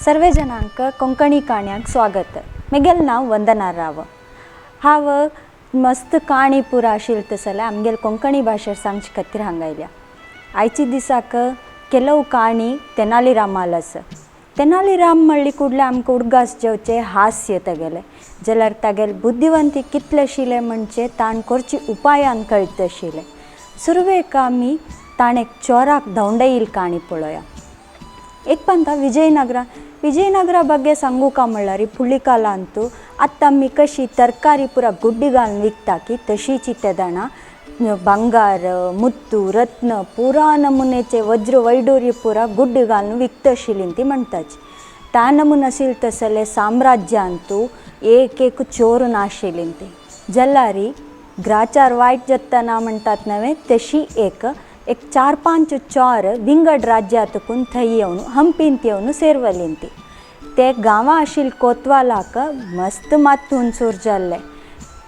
Survey जनांक Konkani काणयांक स्वागत. मेगेल नांव वंदना राव. हांव मस्त काणी पुरा आशिल्लें तसलें आमगेल कोंकणी भाशेर सांगचे खातीर हांगा आयल्या. आयचे दिसाक ಕೆಲವು काणी तेनाली रामाल आसा. तेनाली राम म्हणली कुडले आमकां उडगास जेवचे हास्य तागेलें, जाल्यार तागेले बुद्धिवंती कितले आशिल्लें म्हणचे ताण करची उपायान कळत आशिल्लें. सुरवेक आमी ताणें चोराक धांवडायिल्ली काणी पळोवया. एक पंता विजयनगरा विजयनगरा ಬಗ್ಗೆ सांगूका म्हणल्यार फुडली कालांतू आतां आमी कशी तरकारी पुरा गुड्डी घालून विकता की तशीच तेदणा ಬಂಗಾರ ಮುತ್ತು रत्न पुरा नमुनेचे वज्र वैडूर्य पुरा गुड्डी घालून विकता आशिल्ली ती म्हणटाची. त्या नमुने आशिल्लें तसलें साम्राज्यांतू एक एक चोर नाशिल्ली ती. जाल्यार ग्राचार वायट जातना म्हणटात नव्हे तशी एक एक चार पांच चोर विंगड राज्यांतकून थंय येवन हंपींत येवन सेरवलीं ती. ते गांवां आशिल्ले कोतवालाक मस्त मातून सूर जाल्ले.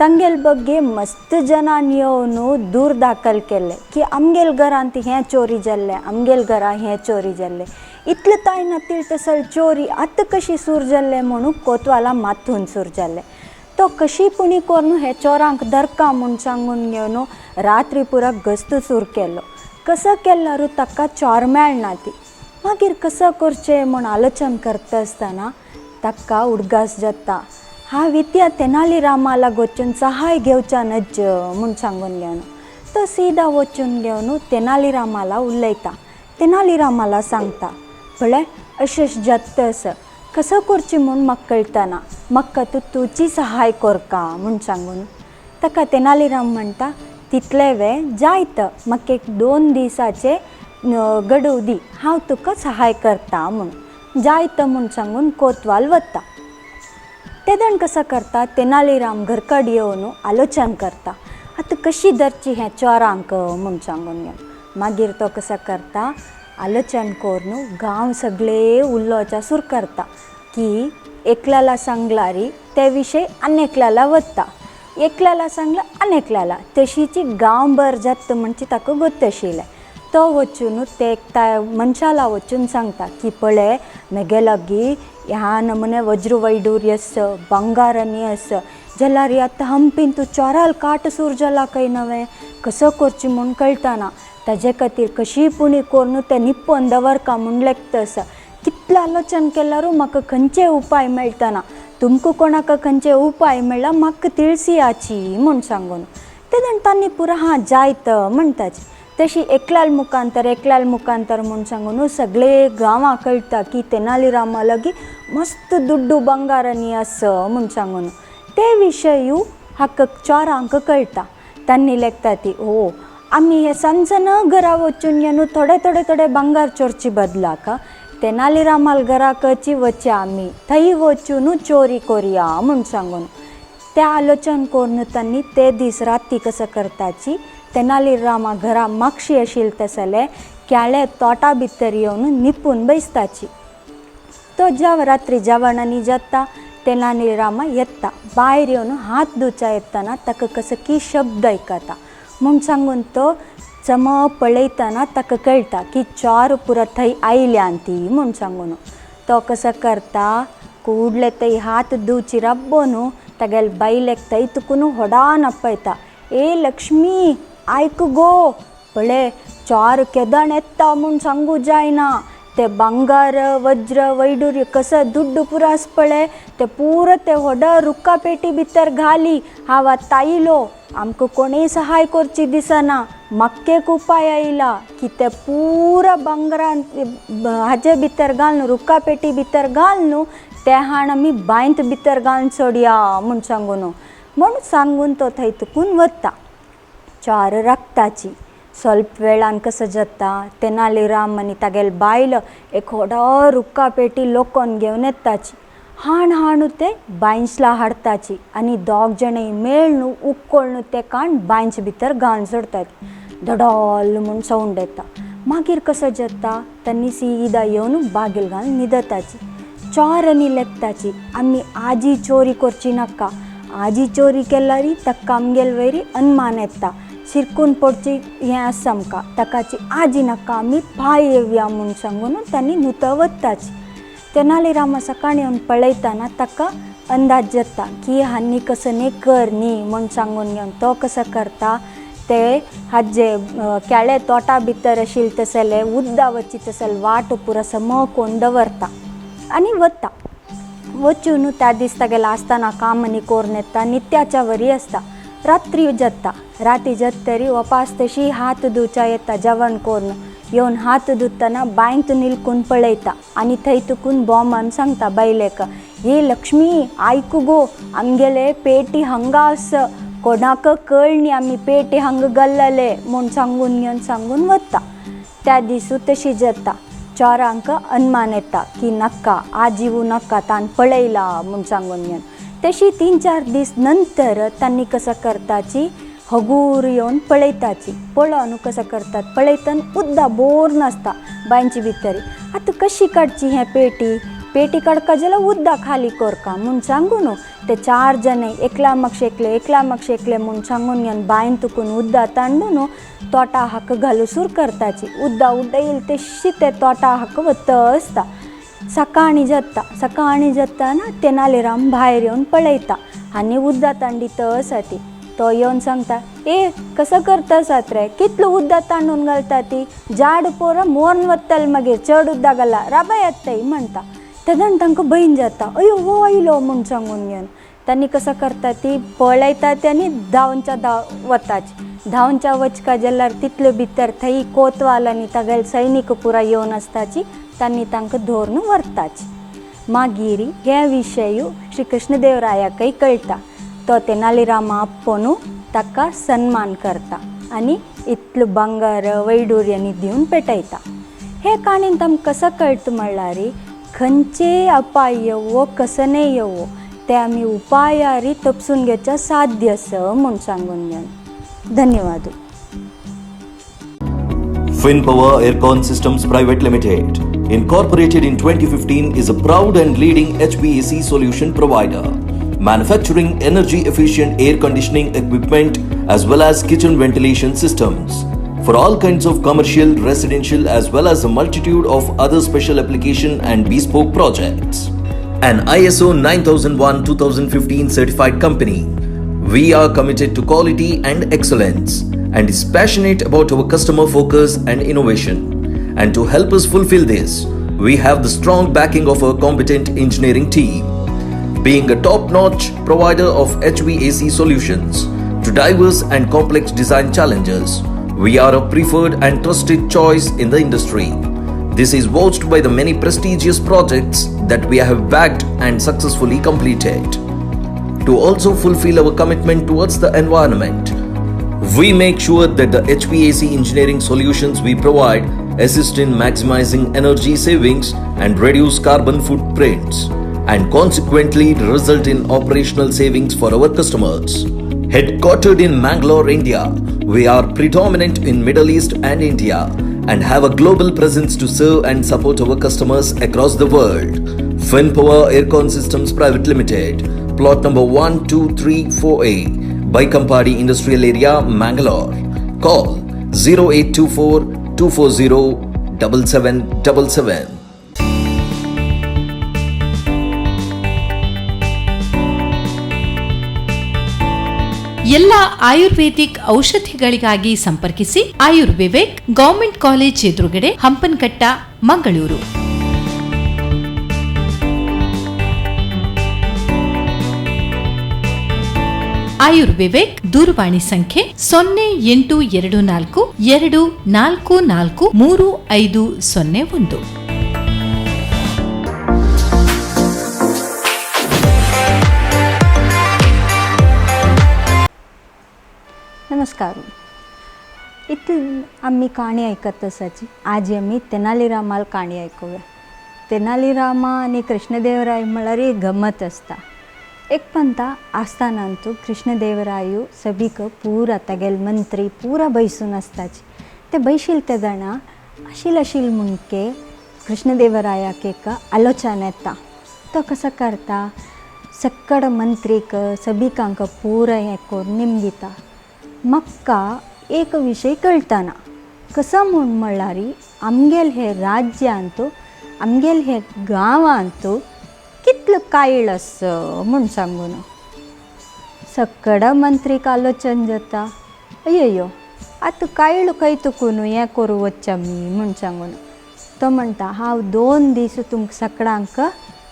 तांगेल ಬಗ್ಗೆ मस्त जनान येवन दूर दाखल केल्ले की आमगेल घरांत हें चोरी जाल्लें, आमगेल घरा हें चोरी जाल्लें. इतलें ताय नातील तसल चोरी आतां कशी सूर जाल्लें म्हणून कोतवाला मातून सूर जाल्लें. तो कशी पुणी करून हे चोरांक धरका म्हूण सांगून घेवन रात्री पुरा गस्त सूर केलो. कसो केल्यारू ताका चोर मेळना ती. मागीर कसो करचें म्हूण आलोचन करता आसतना ताका उडगास जाता, हांव इत्या तेनाली रामाला वचून सहाय घेवच्या नज्ज म्हूण सांगून घेवन तो सीदा वचून घेवन तेनाली रामाला उलयता. तेनाली रामाला सांगता, पळय अशें अशें जाता आसा, कसो करचें म्हूण म्हाका कळटना, म्हाका तूं तुजी सहाय करका म्हूण सांगून. ताका तेनाली राम म्हणटा, तितलें वे जायत, म्हाका एक 2 दिसाचे गडूव दी, हांव तुका सहाय करता म्हूण. जायत म्हूण सांगून कोतवाल वता. तेदण कसो करता तेनाली राम घरकड येवन आलोचन करता, आतां कशी धरची हें चोरांक म्हूण सांगून घेवन. मागीर तो कसो करता आलोचन करून गांव सगळे उलोवच्या सूर करता की एकल्याला सांगलारी ते विशय आनी एकल्याला वता, एकल्याला सांगला आनी एकल्याला, तशीची गांवभर जाता म्हणजे ताका गोत आशिल्लें. तो वचून ते एक मनशाला वचून सांगता की पळय मेगे लागीं ह्या नमुने वज्र वैडूर्य आसा, बंगारांनी आसा, जाल्यार आतां हंपीन तूं चोराल काट सूर जाला काय नवें, कसो करचें म्हूण कळटना, ताजे खातीर कशी पुणी करून तें निप्पोन दवरका म्हूण लेखता आसा. कितलें आलोचन केल्यारूय म्हाका खंयचे उपाय मेळटना, तुमकां कोणाक खंयचे उपाय मेळ्ळा म्हाका तिळसियाची म्हूण सांगून. तेन्ना तांणी पुरा हां जायत म्हणटाची. तशी एकल्याल मुखांतर एकल्याल मुखांतर म्हूण सांगून सगळे गांवां कळटा की तेनाली रामा लागीं मस्त दुड्डू बंगारांनी आसा म्हूण सांगून. ते विशयूय हाका चोरांक कळटा. तांणी लेखता ती ओ आमी हे सांजन घरा वचून न्हू थोडे थोडे थोडे बंगार चोरचे बदलाक तेनाली रामाल घराकची वचया आमी थंय वचून चोरी करुया म्हूण सांगून. ते आलोचन करून तांणी ते दीस राती कसो करताची तेनाली रामा घरा मागशी आशिल्लें तसलें केळे तोटा भितर येवन निपून बैसताची. तो जेव रात्री जेवणांनी जाता तेनाली रामा येता भायर येवन हात धुवच्या येतना ताका कसो की शब्द आयकता म्हूण सांगून तो चम पळयतना ताका कळटा की चोर पुरा थंय आयल्यान ती म्हूण सांगून. तो कसो करता कुडले थंय हात धुवची राब्बो तागेले बायलेक थंय तुकून व्हडान आपयता, ए लक्ष्मी आयक गो, पळय चोर केदण येता म्हूण सांगू जायना, ते बंगार वज्र वैडूर्य कसो दुड्डू पुरो आसा पळय ते पुरो ते व्हडा रुक्का पेटी भितर घाली, हांव आतां आयलो, आमकां कोणूय सहाय करची दिसना, म्हाका एक उपाय आयला की ते पुरा बंगरान हाजे भितर घाल न्हू रुक्का पेटी भितर घाल न्हू, ते हाण आमी बांयत भितर घालून सोडया म्हूण सांगून. म्हूण सांगून तो थंय तुकून वता. चार रक्ताची स्वल्प वेळान कसो जाता तेनाली राम आनी तागेले बायल एक व्हडो रुक्का पेटी लोकोन घेवन येताची. हाण हाणू ते बांयसला हाडटाची आनी दोग जाणां मेळ्ळ न्हू उक्कोळ ते काण बांयच भितर घालून सोडटात. धडोल म्हूण सावंड येता. मागीर कसो जाता तांणी सीदा येवन बागेल घालून न्हिदताची. चोर आनी लेखताची आमी आजी चोरी करची नाका, आजी चोरी केल्यार ताका आमगेल वयर अनमान येता, शिरकून पडची हें आसा आमकां, ताकाची आजी नाका आमी पांय येवया म्हूण सांगून तांणी नुतो वताची. तेनाली रामा सकाळी येवन पळयतना ताका अंदाज जाता की हांणी कसं न्ही कर न्ही म्हूण सांगून घेवन तो कसो करता ते हाजे केळे तोटा भितर आशिल्ले तसले उद्दा वची तसले वाट पुरो सम कोण दवरता आनी वता. वचून त्या दीस तागेलो आसतना काम आनी कोरून येता नित्याच्या वरी आसता. रात्री जाता, राती जातरी वपास तशी हात धुवच्या येता जेवण करून येवन हात धुतना बांयत निलकून पळयता आनी थंय तुकून बोमान सांगता बायलेक, हे लक्ष्मी आयकू गो, आमगेले पेटी हांगा आस, कोणाक कळनी आमी पेटी हांगा गल्लले म्हूण सांगून घेवन सांगून वता. त्या दिसू तशी जाता. चोरांक अनमान येता की नाका आजीव नाका तान पळयला म्हूण सांगून घेवन तशी 3-4 दीस नंतर तांणी कसं करताची हगूर येवन पळयताची. पळोवन कसं करतात पळयतना उद्दा बोर नासता बांयची भितर. आतां कशी काडची हें पेटी, पेटी काडका जाल्यार उद्दा खाली कोरका म्हूण सांगून ते 4 जण एकला मागशे एकले एकला मागशे एकले म्हूण सांगून घेवन बांयन तुकून उद्दा तांडून तोटा हाक घालूसूर करताची. उद्दा उडयल तशी ते तोटा हाक वत आसता. सकाळी जाता, सकाळी जातना तेनाली राम भायर येवन पळयता आनी उद्दा तांडीत आसा ती. तो येवन सांगता, ए कसं करता सात रे, कितलो उद्दा तांडून घालता ती, जाड पोरां मोर्न वतले मागीर चड उद्दा घाला राबाय येताय म्हणटा. तेन्ना तांकां भंय जाता, अयो हो आयलो म्हूण सांगून घेवन तांणी कसं करता ती पळयता ती आनी धांवच्या धांव वताची. धांवच्या वचका जाल्यार तितले भितर थंय कोतवाल आनी तागेले सैनीक पुरा येवन आसताची, तांणी तांकां धरून व्हरताची. मागीर हे विशय श्री कृष्णदेवरायाकय कळटा. तो तेनाली रामा आपोवन ताका सन्मान करता आनी इतलो भांगर वैडुर्यांनी दिवन पेटयता. हे काणयेन आमकां कसो कळटा म्हणल्यार खंयचेय अपाय येवो कसनेय येवो ते आमी उपायारी तपसून घेवच्या साध्य आसा म्हूण सांगून घेवन धन्यवाद. FinPower Aircon Systems Private Limited, incorporated in 2015, is a proud and leading HVAC solution provider, manufacturing energy efficient air conditioning equipment as well as kitchen ventilation systems for all kinds of commercial, residential as well as a multitude of other special application and bespoke projects. An ISO 9001-2015 certified company, we are committed to quality and excellence and is passionate about our customer focus and innovation. And to help us fulfill this, we have the strong backing of our competent engineering team. Being a top-notch provider of HVAC solutions to diverse and complex design challenges, we are a preferred and trusted choice in the industry. This is vouched by the many prestigious projects that we have backed and successfully completed. To also fulfill our commitment towards the environment, we make sure that the HVAC engineering solutions we provide assist in maximizing energy savings and reduce carbon footprints, and consequently result in operational savings for our customers. Headquartered in Mangalore, India, we are predominant in Middle East and India and have a global presence to serve and support our customers across the world. FinPower Aircon Systems Private Limited, plot number 1234A, Baikampady Industrial Area, Mangalore. Call 0824 240 7777. ಎಲ್ಲ ಆಯುರ್ವೇದಿಕ್ ಔಷಧಿಗಳಿಗಾಗಿ ಸಂಪರ್ಕಿಸಿ ಆಯುರ್ವಿವೇಕ್, government college ಎದುರುಗಡೆ, ಹಂಪನಕಟ್ಟ, ಮಂಗಳೂರು. ಆಯುರ್ವಿವೇಕ್ ದೂರವಾಣಿ ಸಂಖ್ಯೆ 0824 244 3501. नमस्कार. इतली आमी काणी आयकत आसाची. आज आमी तेनाली रामाल काणी आयकुया. तेनाली रामा आनी कृष्णदेवराय म्हळ्यार एक गमत आसता. एक पंता आस्थानांतू कृष्णदेवरायू सबीक पूरा तागेले मंत्री पूरा बैसून आसताची. ते बैशील ते जाणा आशील आशील म्हणके कृष्णदेवरायाक एक आलोचना येता. तो कसो करता, सक्कड मंत्रीक सबिकांक पुरा हें करून निमगिता. म्हाका एक विशय कळटाना कसो म्हूण म्हणल्यार आमगेल हे राज्यांत आमगेले हे गांवांतू कितलो कायल आसा म्हूण सांगून. सकड मंत्रीक आलोचन जाता, अय्यो आतां कायल खंय तुकून हें करूं वचचें आमी म्हूण सांगून. तो म्हणटा हांव 2 दीस तुमकां सगळ्यांक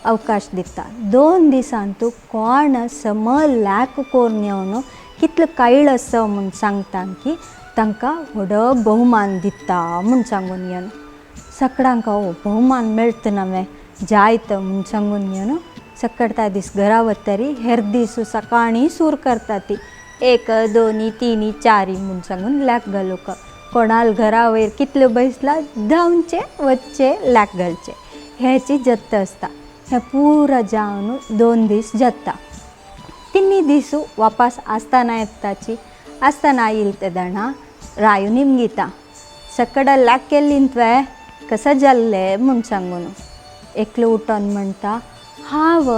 अवकाश दिता, 2 दिसान तूं कोण सम लाख कोरून येवन कितलो कायल आसा म्हूण सांगता की तांकां व्हडो भोवमान दिता म्हूण सांगून येवन. सगळ्यांक हो भोवमान मेळटा नवें जायत म्हूण सांगून येवन सकड त्या दीस घरा वतरी हेर दीस सकाळीं सूर करता ती 1 2 3 4 म्हूण सांगून लाख घालूंक. कोणाल घरा वयर कितल्यो बैसला धांवचे वचचे लाख घालचे हेची जत्त आसता. हें पुरा जावन 2 दीस जाता. 3 दीस वापस आसतना येताची आसतना येयल तेदना रायू निमगिता सकड लाख केल्ली तुवें कसं जाल्लें म्हूण सांगून. एकलो उठोन म्हणटा हांव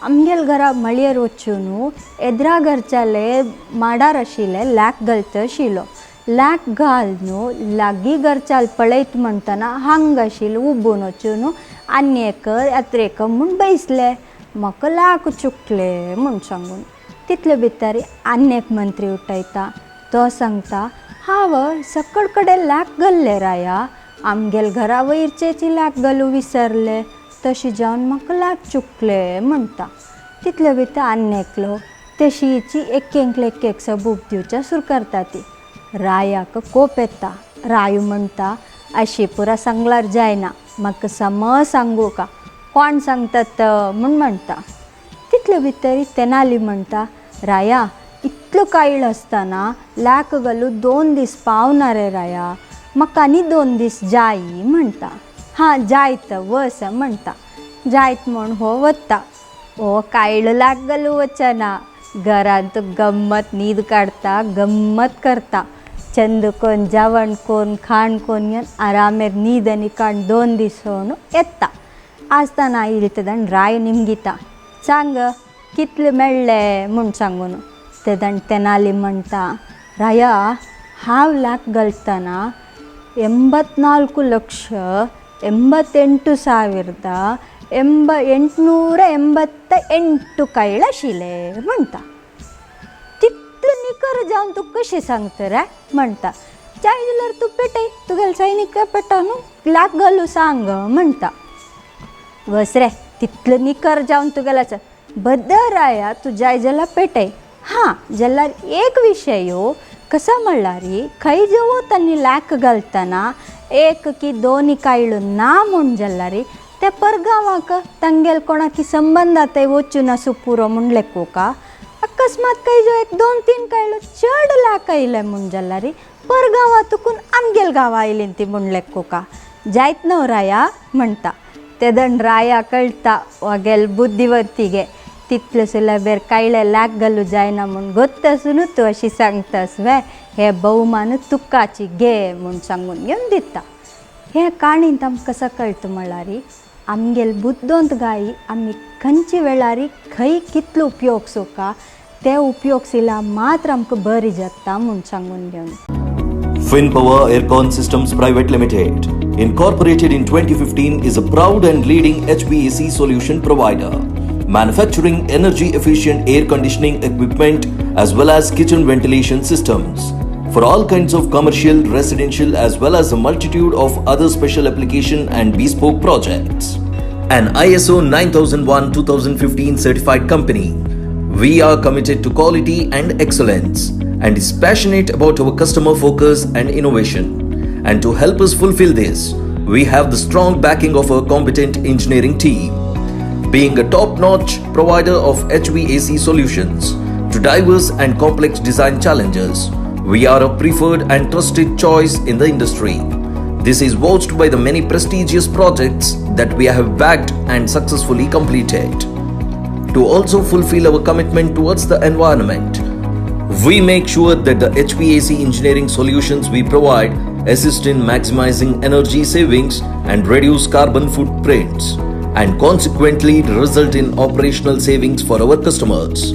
आमगेल घरा मळयेर वचून एदरा घरच्याले माडार आशिल्ले लाख घालता आशिल्लो, लाख घाल न्हू लागीं घरच्याल पळयत म्हणटना हांग आशिल्लो उबून वचून आनी एक यात्रेक म्हूण बैसले म्हाका लाख चुकले म्हूण सांगून. तितले भितर आनी एक मंत्री उठयता, तो सांगता हांव सकड कडेन लाख घाल्ले राया, आमगेल घरा वयरचेची लाख घालूं विसरले तशें जावन म्हाका लाख चुकले म्हणटा. तितले भितर आनी एकलो तशीची एक एक एक सबूब दिवच्या सुरू करता ती. रायाक कोप येता. रायू म्हणटा अशी पुरा सांगल्यार जायना, म्हाका सम सांगू का कोण सांगतात म्हूण म्हणटा. तितले भितर तेनाली म्हणटा राया इतलो कायल आसतना लाख घालूं 2 दीस पावना रे राया, म्हाका आनी 2 दीस जायी म्हणटा. हां जायत वस म्हणटा. जायत म्हूण हो वता, हो कायल लाख घालूं वचना, घरांत गम्मत न्हीद काडटा, गम्मत करता, चंद कोन जेवण कोन खाण कोन घेवन आरामेर न्हीद आनी काण 2 दीस होवन येता. आसतना येयली तेदन राय निमगिता सांग कितले मेळ्ळे म्हूण सांगून. तेदन तेनाली म्हणटा राया हांव लाख घालतना 84 ಲಕ್ಷ 88 ಸಾವಿರದ 888 कायल आशिल्ले म्हणटा. तितले निकर जावन तूं कशें सांगता रे म्हणटा. जाय जाल्यार तूं पेटय, तुगेले सैनीक पेटो न्हू लाख घालूं सांग म्हणटा. वस रे तितले निकर जावन तुगेले आसा बद्द राया तूं जाय जाल्यार पेटय. हां जाल्यार एक विशय कसो म्हणल्यार खंय जेवो तांणी लाख घालतना 1 की 2 कायल ना म्हूण जाल्यार ते परगांवाक तांगेल कोणाकी संबंद आतां वचून आसूं पुरो म्हूण लेखोका. अकस्मात खंय जो 1 2 3 कायलो चड लाख आयले म्हूण जाल्यार परगांवा तुकून आमगेल गांवा आयली ती म्हूण लेखोका जायत न्हू राया म्हणटा. तेदन राया कळटा वागेल बुद्धिवंतीगे तितले सुलभेर कायले लाख घालूं जायना म्हूण गोत्त आसून तूं अशी सांगतास वे, हे भोवमान तुकाची घे म्हूण सांगून घेवन दिता. हे काणींत आमकां कसो कळटा म्हणल्यार आमगेल बुद्दोंत गायी आमी खंयचे वेळार खंय कितलो उपयोग सोका ते उपयोग सिला मात्र आमकां बरी जाता म्हूण सांगून घेवन. FinPower Aircon Systems Private Limited, incorporated in 2015, is a proud and leading HVAC solution provider, manufacturing energy efficient air conditioning equipment as well as kitchen ventilation systems for all kinds of commercial, residential as well as a multitude of other special application and bespoke projects. An ISO 9001-2015 certified company, we are committed to quality and excellence and is passionate about our customer focus and innovation. And to help us fulfill this, we have the strong backing of our competent engineering team. Being a top-notch provider of HVAC solutions to diverse and complex design challenges, we are a preferred and trusted choice in the industry. This is vouched by the many prestigious projects that we have backed and successfully completed. To also fulfill our commitment towards the environment, we make sure that the HVAC engineering solutions we provide assist in maximizing energy savings and reduce carbon footprints, and consequently result in operational savings for our customers.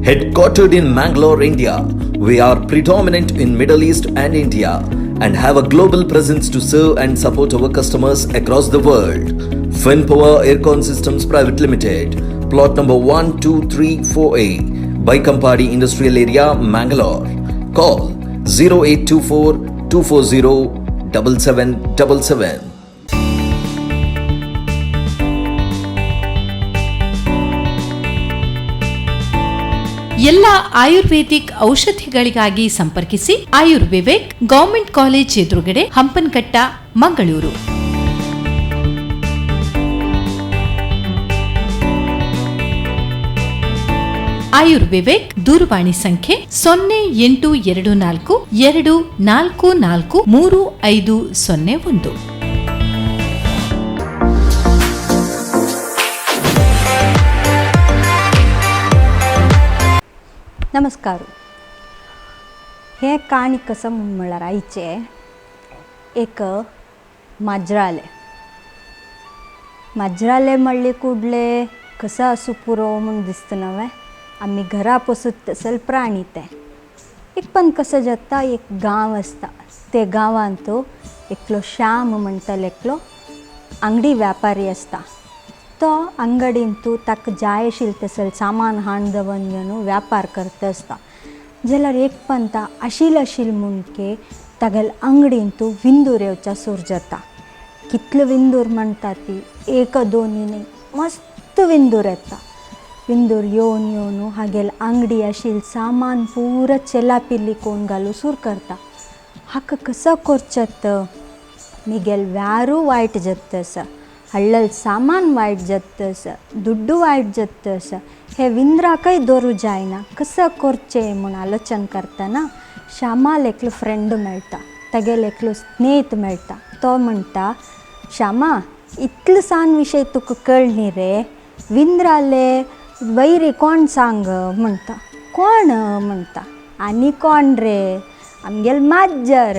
Headquartered in Mangalore, India, we are predominant in Middle East and India and have a global presence to serve and support our customers across the world. Finpower Aircon Systems Private Limited, plot number 1234A, Baikampady Industrial Area, Mangalore. Call 0824 240 7777. ಎಲ್ಲ ಆಯುರ್ವೇದಿಕ್ ಔಷಧಿಗಳಿಗಾಗಿ ಸಂಪರ್ಕಿಸಿ ಆಯುರ್ವಿವೇಕ್, government college ಎದುರುಗಡೆ, ಹಂಪನಕಟ್ಟ, ಮಂಗಳೂರು. ಆಯುರ್ವಿವೇಕ್ ದೂರವಾಣಿ ಸಂಖ್ಯೆ 0824 2443501. नमस्कार. हे काणी कसं म्हूण म्हळ्यार आयचें एक माजरालें. माजरालें म्हणलें कुडलें कसो आसूं पुरो म्हूण दिसता न्हय, आमी घरा पोसत तसल प्राणी ते. एक पण कसं जाता, एक गांव आसता, ते गांवांत एकलो श्याम म्हणटालो एकलो आंगडी व्यापारी आसता. तो अंगडींतू ताका जाय आशिल्लें तसलें सामान हाडून दवरून घेवन व्यापार करता आसता. जाल्यार एक पंता आशील आशील म्हणके तागेले अंगडींतू विंदूर येवच्या सूर जाता. कितले विंदूर म्हणटा ती एक दोनी न्ही, मस्त विंदूर येता. विंदूर येवन येवन हागेले आंगडी आशिल्लें सामान पुरा चेलापिल्ली कोण घालूं सूर करता. हाका कसो करचें, मिगेल व्यारू वायट जाता आसा, हाडलेलें सामान वायट जाता आसा, दुड्डू वायट जाता आसा, हे विंद्राकय दवरूं जायना, कसो करचें म्हूण आलोचन करतना श्यामाक एकलो फ्रेंड मेळटा, तागेलो एकलो स्नेहित मेळटा. तो म्हणटा, श्यामा इतलो सान विशय तुका कळ्ळी रे, विंद्राले वैरी कोण सांग म्हणटा. कोण म्हणटा, आनी कोण रे, आमगेल माजर,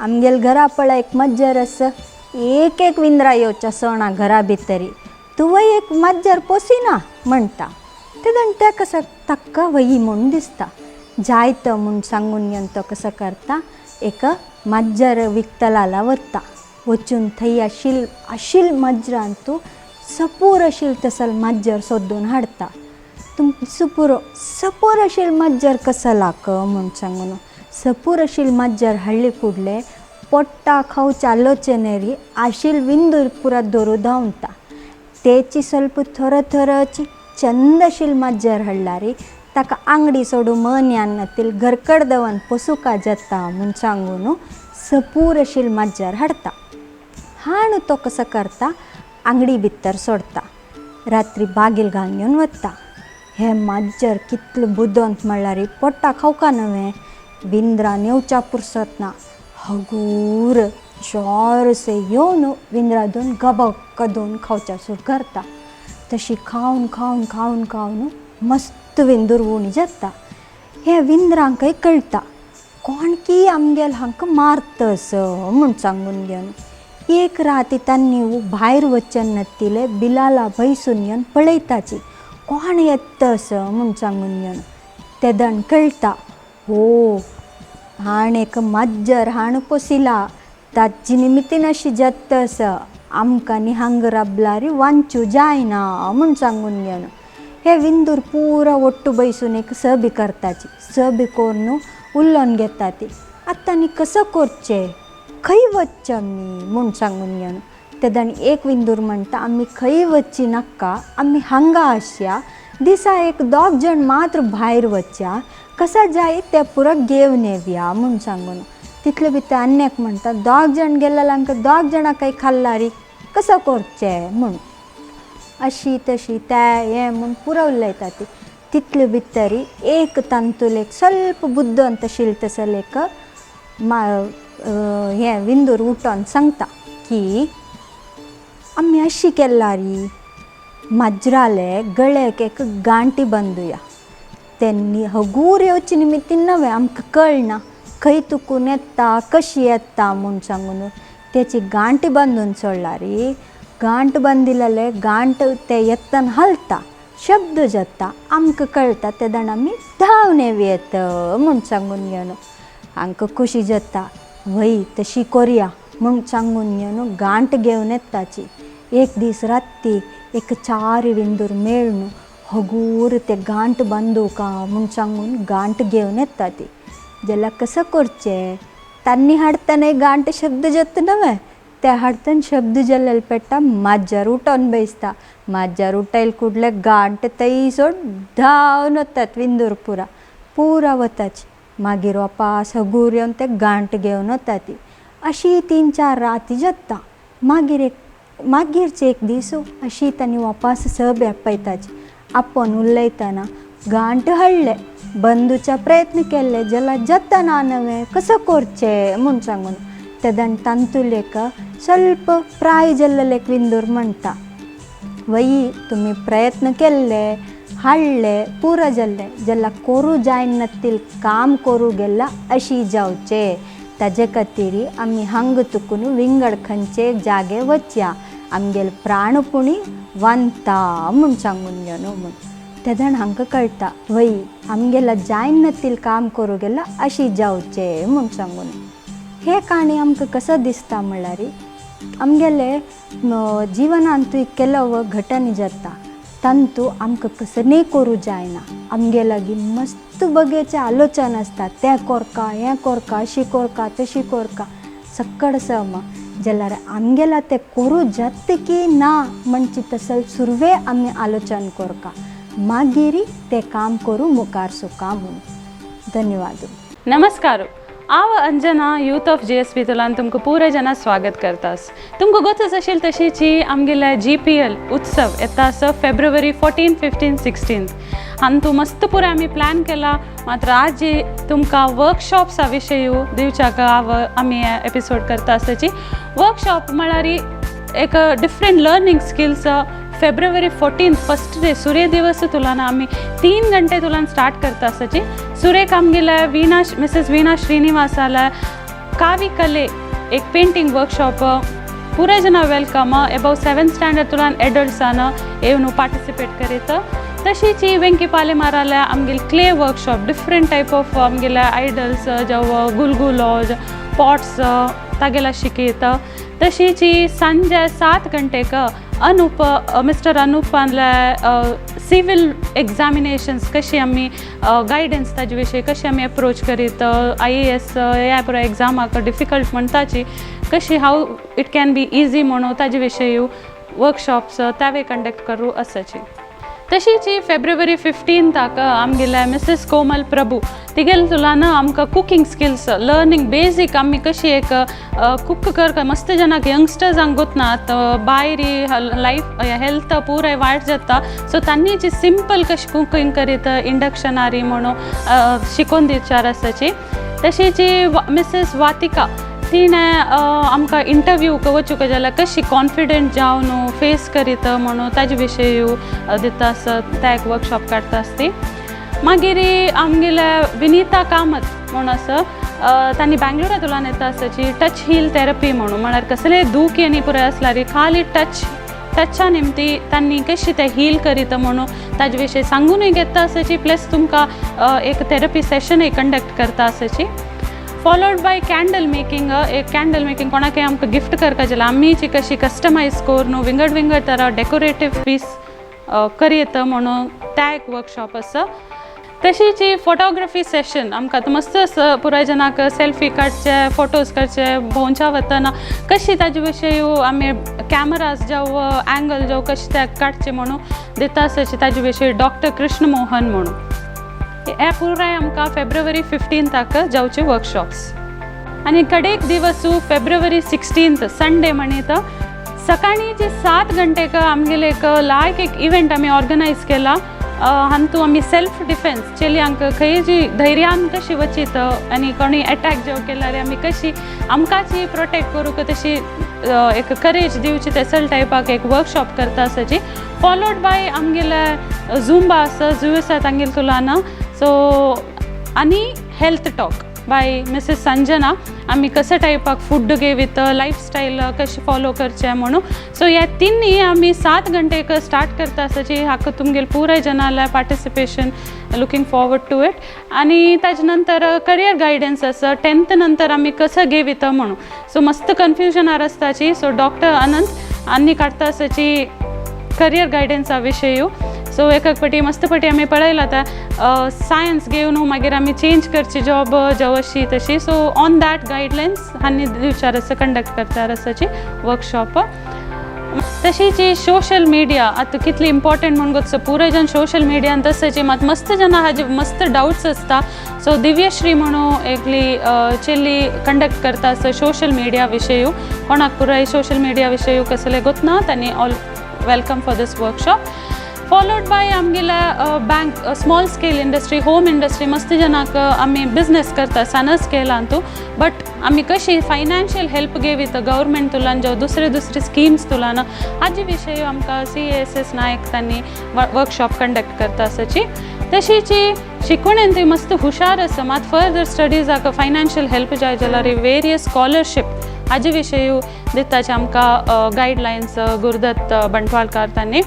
आमगेल घरा पळय एक मज्जर आसा, एक एक विंद्रा येवच्या सणा घरा भितरी, तुवय एक माजर पोसिना म्हणटा. तेन्ना तें कसो ताका वही म्हूण दिसता, जायत म्हूण सांगून घेवन तो कसो करता, एक माजर विकतलाला वता. वचून थंय आशिल आशिल माजरांतू सपूर आशिल तसल माजर सोदून हाडटा. तुमकां सुपुरो सपूर आशिल माजर कसो लाक म्हूण सांगून सपूर आशिल माजर हाडले कुडले पोट्टा खावच्या आलोचनेरी आशिल विंदूर पुरा दवरू धांवता. तेची ಸ್ವಲ್ಪ थोरो थोरोची चंद आशिल माजर हाडल्यारी ताका आंगडी सोडू मन यान घरकड दवन पोसुका जाता म्हूण सांगून सपूर आशिल माजर हाडटा. हाणू तो कसो करता, आंगडी भितर सोडता, रात्री बागील घालून घेवन वता. हे माजर कितलें बुदवंत म्हणल्यार पोट्टा खावका न्हय, विंद्रान येवच्या पुरसत ना, हगूर चोरसे येवन विंद्रा दोन गबक दोन खावच्या सूर करता. तशी खावन खावन खावन खावन मस्त विंदूर उणी जाता. हे विंद्रांकय कळटा कोण की आमगेल हांकां मारतस म्हूण सांगून घेवन एक राती तांणी भायर वचन नातिले बिलाला भयसून घेवन पळयताची कोण येतस म्हूण सांगून घेवन तेदण कळटा, हो हाण एक माजर हाण पोसिला, ताची निमितीन अशी जातस, आमकां न्ही हांग राबलारी वांचू जायना म्हूण सांगून घेवन हे विंदूर पुरा ಒಟ್ಟು बैसून एक सबी करताची. सबी करून उलोवन घेता ती, आतां न्ही कसो करचें, खंय वचचें आमी म्हूण सांगून घेवन तेदण एक विंदूर म्हणटा, आमी खंय वचची नाका, आमी हांगा आसया, दिसा एक दोग जण मात्र भायर वचया, कसा जाय ते पुरा घेवन येवया म्हूण सांगून. तितले भितर आन्यक म्हणटा, दोग जण गेल्यार आमकां दोग जाणां काय खाल्लारी कसो करचें म्हूण, अशी तशी त्या हें म्हूण पुरो उलयता ती. तितले भितरी एक तांतूल एक ಸ್ವಲ್ಪ बुद्दंत आशिल्लें तसलें एक हें विंदूर उठोन सांगता की आमी अशी केल्यारी माजराले गळ्याक एक गांठी बांदुया, तेन्नी हगूर येवचे निमित्तीन नवें आमकां कळना खंय तुकून येता कशी येता म्हूण सांगून तेची गांठ बांदून सोडल्यारी गांठ बांदिल्ले गांठ ते येतना हालता, शब्द जाता, आमकां कळटा, तेदण आमी धांवन येत म्हूण सांगून घेवन आमकां खुशी जाता, वय तशी कोरया म्हूण सांगून घेवन गांठ घेवन येताची. एक दीस राती एक चार विंदूर मेळ्ळू हगूर ते गांठ बांदूका म्हूण सांगून गांठ घेवन येता ती. जाल्यार कसं करचें, तांणी हाडटना गांठ शब्द जाता नव्हे, ते हाडटना शब्द जाल्लेले पेट्टा माज्जार उठोन बैसता. माज्जार उठयल कुडले गांठ थंयसर धांवन वतात विंदूर पुरा पुरा वताची. मागीर वापास हगूर येवन ते गांठ घेवन वता ती. अशी 3-4 राती जाता. मागीर एक मागीरचे एक दीस अशी तांणी वापास सब आपयताची. आपोवन उलयतना गांठ हाडले, बंदूचा प्रयत्न केल्ले, जाल्यार जाता ना नवें, कसो करचें म्हूण सांगून. तेदन तांतूलेक ಸ್ವಲ್ಪ प्राय जाल्लेले एक विंदूर म्हणटा, वही तुमी प्रयत्न केल्ले, हाडले, पुरो जाल्ले, जाल्यार करूं जायना काम करूं गेला अशी जावचे. ताजे खातीर आमी हांगा तुकून विंगड खंयचे जागे वचया, आमगेले प्राण पुणी वांता म्हूण सांगून घेवन म्हूण. तेदण हांकां कळटा वय आमगेला जायना काम करूं गेला अशी जावचे म्हूण सांगून. हे काणी आमकां कसो दिसता म्हणल्यार आमगेले जिवनांतूय ಕೆಲವು ಘಟನೆ जाता, तांतू आमकां कसलेय करूं जायना. आमगे लागीं मस्त बगेचे आलोचन आसता, तें कोरका, हें कोरका, अशी कोरका, तशी कोरका, सक्कड सम. जाल्यार आमगेला तें करूं जाता की ना म्हणचे तसल सुरवे आमी आलोचन कोरका, मागीर तें काम करूं मुखार सुका म्हूण. धन्यवाद. नमस्कार. हांव अंजना, यूथ ऑफ जीएसपी तुलान तुमकां पुराय जना स्वागत करतास. तुमकां गोतच आशिल्ली तशीची आमगेल्या जीपीएल उत्सव येता आसा फेब्रुवारी 14, 15, 16. हातूं मस्त पुराय आमी प्लॅन केला. मात्र आज जी तुमकां वर्कशॉप्सा विशय दिवच्याक हांव आमी एपिसोड करता आसताची. वर्कशॉप म्हळ्यार एक different learning skills. February 14 first day सूर्य दिवस तुलान आमी 3 घंटे तुलान स्टार्ट करता आसाची. सुरेख आमगेल्या वीणा, मिसेस वीणा श्रीनिवासाला कावी कले एक पेंटींग वर्कशॉप. पुराय जना welcome. एबव 7 स्टँडर्ड तुलान एडल्ट्सान येवन पार्टिसिपेट करीत. तशीच ही वेंकी पालेमाराल्या आमगेले clay workshop, different type of आमगेले आयडल्स जावं गुलगुलो, पॉट्स तागेला शिकयता. तशीच ही Sanjay 7 घंटेक Anup, mister अनुपानले civil examinations कशी आमी गायडन्स ताजे विशयी कशी आमी एप्रोच करीत, आयएएस ह्या पुराय एग्जामाक डिफिकल्ट म्हणटाची, कशी how it can be easy म्हणून ताजे विशयी वर्कशॉप्स त्यावे कंडक्ट करूं आसाची. तशीच ही फेब्रुवारी 15ताक आमगेल्या मिसेस कोमल प्रभू तिगेले तुलान आमकां कुकींग स्किल्स लर्नींग बेजीक आमी कशी एक कुक कर. मस्त जनाक यंगस्टर्सांक गोतना भायर लायफ हेल्थ पुराय वायट जाता, सो तांणी जी सिंपल कशी कुकींग करीत इंडक्शनारी म्हणून शिकोवन दिवचार आसाची. तशीच मिसेस वातिका तिणें आमकां इंटरव्यूक वचूंक जाल्यार कशी कॉन्फिडंट जावन फेस करीत म्हणून ताजे विशयी दिता आसा, त्या एक वर्कशॉप काडटा आसती. मागीर आमगेल्या विनिता कामत म्हूण आसा, तांणी बँगलोरा येता आसाची टच हील थेरपी म्हणून, म्हळ्यार कसलेय दूख आनी पुराय आसल्यार खाली टच टचा निमती तांणी कशी ते हील करीत म्हणून ताजे विशयी सांगूनय घेता आसाची. प्लस तुमकां एक थेरपी सेशनय कंडक्ट करता आसाची. Followed by candle making. एक कॅन्डल मेकिंग कोणाकय आमकां गिफ्ट करपा जाल्यार आमीची कशी कस्टमायज करून विंगड विंगड तरा डेकोरेटीव पीस करयत म्हणून त्या एक वर्कशॉप आसा. तशीच ही फोटोग्राफी सेशन. आमकां आतां मस्त पुराय जनाक सेल्फी काडचे, फोटोज काडचे, भोंवच्या वतना कशी ताजे विशयी आमी कॅमराज जावं एंगल जावं कशें ते काडचे म्हणून दिता आसाची ताजे विशयी डॉक्टर कृष्ण मोहन म्हणून. हे पुराय आमकां फेब्रुवारी 15ताक जावचे वर्कशॉप्स. आनी कडेक दिवसू फेब्रुवारी 16 संडे म्हणीत सकाळी जे 7 घंटेक आमगेले एक लायक एक इव्हेंट आमी ऑर्गनायज केला. हातूंत आमी सेल्फ डिफेन्स चलयांक खंय जी धैर्यान कशी वचीत आनी कोणी एटॅक जेव केल्यार आमी कशी आमकांची प्रोटेक्ट करूंक तशी एक करेज दिवची, तेसल टायपाक एक वर्कशॉप करता आसाची. फॉलोड बाय आमगेले झुंबा आसा, जुवेसा तांगेले तुलान सो आनी health talk by Mrs Sanjana, आमी कसं टायपाक फूड घेवीत, लायफस्टायल कशी फॉलो करचें म्हणून. सो ह्या तिन्ही आमी 7 घंटेक स्टार्ट करता आसाची. हाका तुमगेले पुराय जनाला participation looking forward to it. आनी ताजे नंतर करियर गायडन्स आसा, 10th नंतर आमी कसं घेवीत म्हणून. सो मस्त कन्फ्युजनार आसताची. सो डॉक्टर अनंत आनी काडटा आसाची करियर गायडन्सा विशयू. सो एक एक पटी मस्त पटी आमी पळयला आतां सायन्स घेवन मागीर आमी चेंज करची जॉब जावं अशी तशी. सो ऑन that guidelines हांणी दिवचार आसा, कंडक्ट करता आसाची वर्कशॉप. तशीच ही सोशल मिडिया आतां कितली इम्पॉर्टंट म्हूण गोत्सो पुराय जन सोशल मिडियान तसची मात मस्त जना हाजे मस्त डावट्स आसता. सो दिव्यश्री म्हणून एकली चेली कंडक्ट करता आसा सोशल मिडिया विशयू. कोणाक पुराय सोशल मिडिया विशयू कसले गोतना तांणी all welcome for this workshop. Followed by आमगेल्या bank, small scale industry, home industry. मस्त जनाक आमी बिजनेस करता सान स्केलांतू, बट आमी कशी फायनान्शियल हेल्प घेवीत गव्हर्मेंट तुलान जावं दुसरे दुसरे स्किम्स तुलान, हाजे विशय आमकां CASS Naik तांणी वर्कशॉप कंडक्ट करता आसाची. तशीच शिकवणेन ती मस्त हुशार आसा, मात फर्दर स्टडीजाक फायनान्शियल हेल्प जाय जाल्यार वेरियस स्कॉलरशीप हाजे विशय दिताचे आमकां गायडलायन्स गुरुदत्त बंटवाळकार तांणी.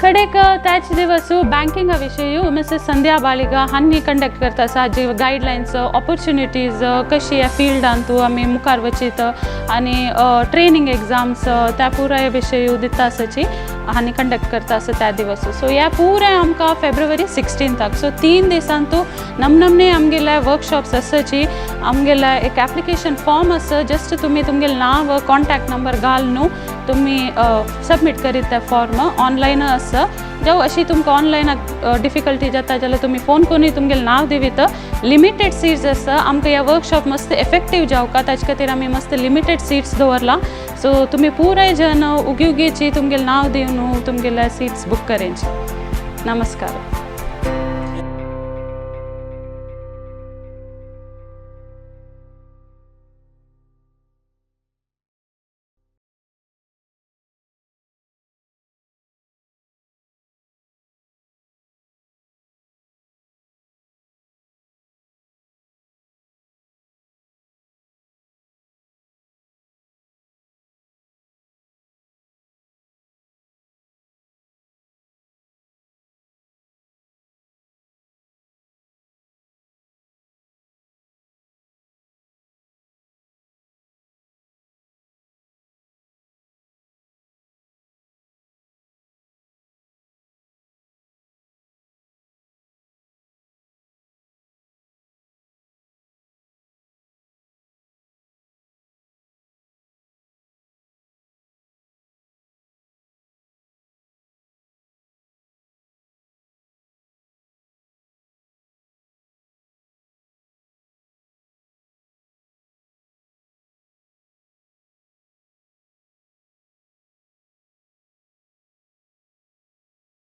कडेक त्याच दिवस बँकिंगा विशयू मिसेस संध्या बाळिगा हांणी कंडक्ट करता आसा. हाजी गायडलायन्स, ऑपॉर्च्युनिटीज कशी ह्या फिल्डांतू आमी मुखार वचीत आनी ट्रेनींग एग्जाम्स त्या पुराय विशयू दिता आसाची हांणी कंडक्ट करता आसा त्या दिवस. सो ह्या पुराय आमकां फेब्रुवारी 16ताक, सो 3 दिसांतू नमनमने आमगेले वर्कशॉप्स आसाची. आमगेले एक एप्लिकेशन फॉर्म आसा, जस्ट तुमी तुमगेलें नांव, कॉन्टॅक्ट नंबर घाल न्हू तुमी सबमीट करीत ते फॉर्म ऑनलायन आसा. जावं अशी तुमकां ऑनलायनाक डिफिकल्टी जाता जाल्यार तुमी फोन करून तुमगेलें नांव दिवीत. लिमिटेड सीट्स आसा. आमकां ह्या वर्कशॉप मस्त इफेक्टीव जावका ताजे खातीर आमी मस्त लिमिटेड सीट्स दवरला. सो तुमी पुराय जन उगी उगीची तुमगेलें नांव दिवन तुमगेले सीट्स बूक करेंची. नमस्कार.